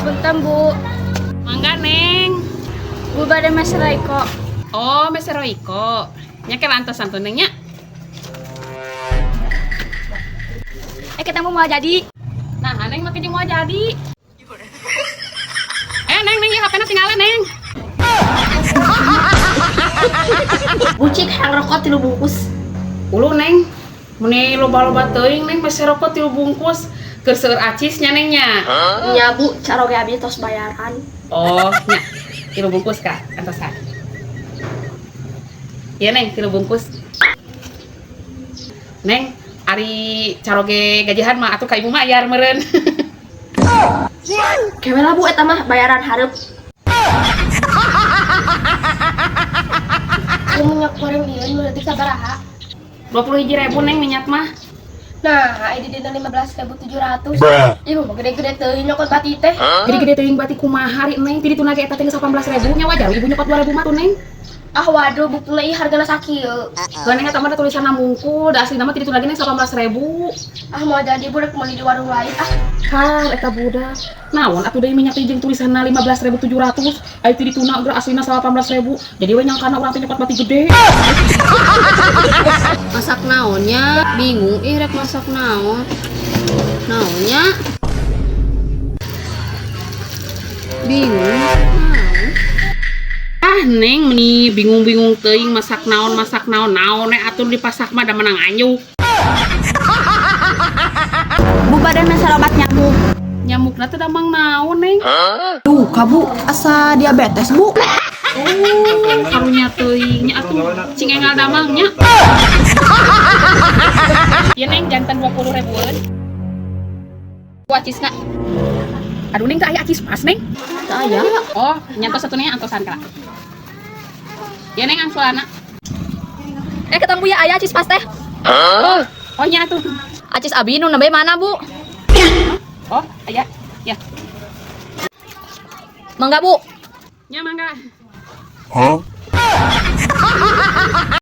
Punten, Bu. Mangga, Neng. Bu, bade meser Royco. Oh, meser Royco. Nya ke antosan tuh, Neng, nya. Eh, ketemu mau jadi. Nah, Neng make jeung moal jadi. Eh, Neng, Neng, ieu HP-na tinggalan, Neng. Bucik hayang rokok 3 bungkus. Ulu, Neng. Meni loba-loba teuing, Neng, meser rokok 3 bungkus. Keur seueur acis nya, Neng, nya. Nya, Bu, caroge abi tos bayaran. Oh, nya. 3 bungkus, Kak. Antosan. Iya, Neng, 3 bungkus. Neng, ari caroge gajihan mah atuh ka ibu mah ayar meureun. Kewe lah, Bu, eta mah bayaran hareup. Ieu minyak goreng ieu nu leutik sabaraha? 21.000, Neng, minyak mah. Nah, ini dina 15.700. Ieu mah gede-gede teuing nyokot bati teh. Gede-gede teuing bati kumaha ari, Neng? Ti dituna ge eta teh geus 18.000 nya wajar ibu nyokot 2.000 mah tuh, Neng. Ah, waduh, buktina ieu hargana sakieu. Heuh, Neng, eta mah tulisanna mungkul, da aslina mah ti dituna ge, Neng, 18.000. Ah, mau jadi Bu rek meuli di warung lain ah. Kan eta budak. Naon atuh deui minyak teh jeung tulisanna 15.700, aya ti dituna geura aslina 18.000. Jadi we nyangkana urang teh nyokot bati gede. Masak naonnya? Bingung ih rek masak naon. Naonnya? Bingung masak naon. Ah, Neng, meni bingung-bingung teuing masak naon, masak naon, naon we atuh dipasak mah da menang anyuk. Bu, bade meser obat nyamuk. Nyamukna teh damang naon, Neng? Duh, ka Bu, asa diabetes, Bu. Oh, karunya teuing nya atuh cing enggal damang nya. Ieu, Neng, jantan 20 ribuan. Bu, acisna. Aduh, Neng, teu aya acis pas, Neng. Teu aya. Oh, nyantos satunya antosan kala. Ya, Neng, angsulana. Eh, ketemu ya aya acis pas teh. Oh, oh nya atuh. Acis abi nu nembe mana, Bu? Oh, aya. Ya. Mangga, Bu. Nya mangga. Huh?